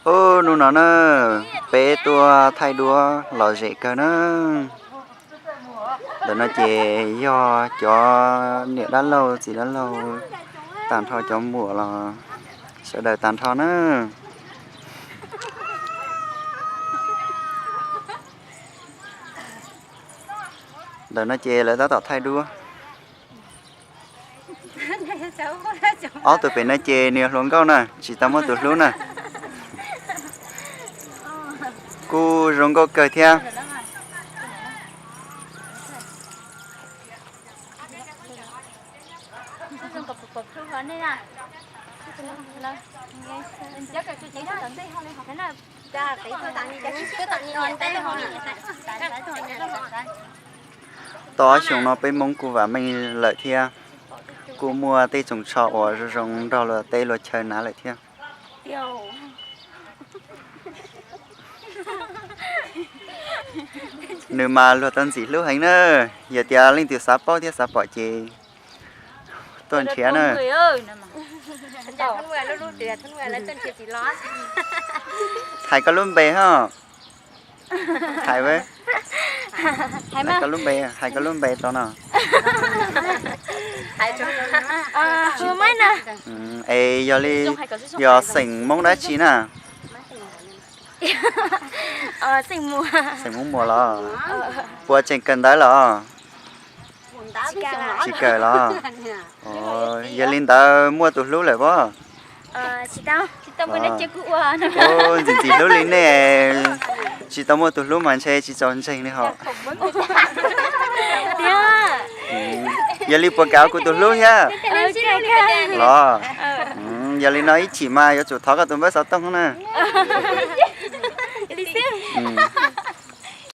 Ub, hnub no na, peb tuaj thaij duab lom zem kawg na. Ntawm no ces yog cov niam dab laug txiv dab laug, tag nrho cov muam los sawv daws tag nrho na. Ntawm no ces lawv tab tom thaij duab. Ob tug pem no ces nws yog hluas nkauj na, tsis tau muaj tus hlub na. Kuj zoo nkauj kawg thiab. Tau ob xyoos no peb Hmoob kuj vam meej lawm thiab, kuj muaj tej tsoos tsho uas zoo zoo nrog luag teb luag chaw hnav lawm thiab. Nws mas luag tau ntxim hlub heev na, yog tias leej twg xav paub thiab xav pom ces tuaj nrhiav na. Hais koj lub npe ho. Hais, hais koj lub npe, hais koj lub npe rau no. Es yog li, yog xeem Hmoob dab tsi na? Xeem Hmoob Muas los? Puas tseem kawm ntawv los? Tsis kawm los? Yog li ntawd muaj tus hlub lawm pob? Ntxim ntxim hlub li nej, tsis tau muaj tus hlub mas ntshe tsis txaus ntseeg li hos. Yog li puas kam kuv tus hlub thiab? Los, yog li no ib chim mas yuav tsum thov koj tus npawb xov tooj na.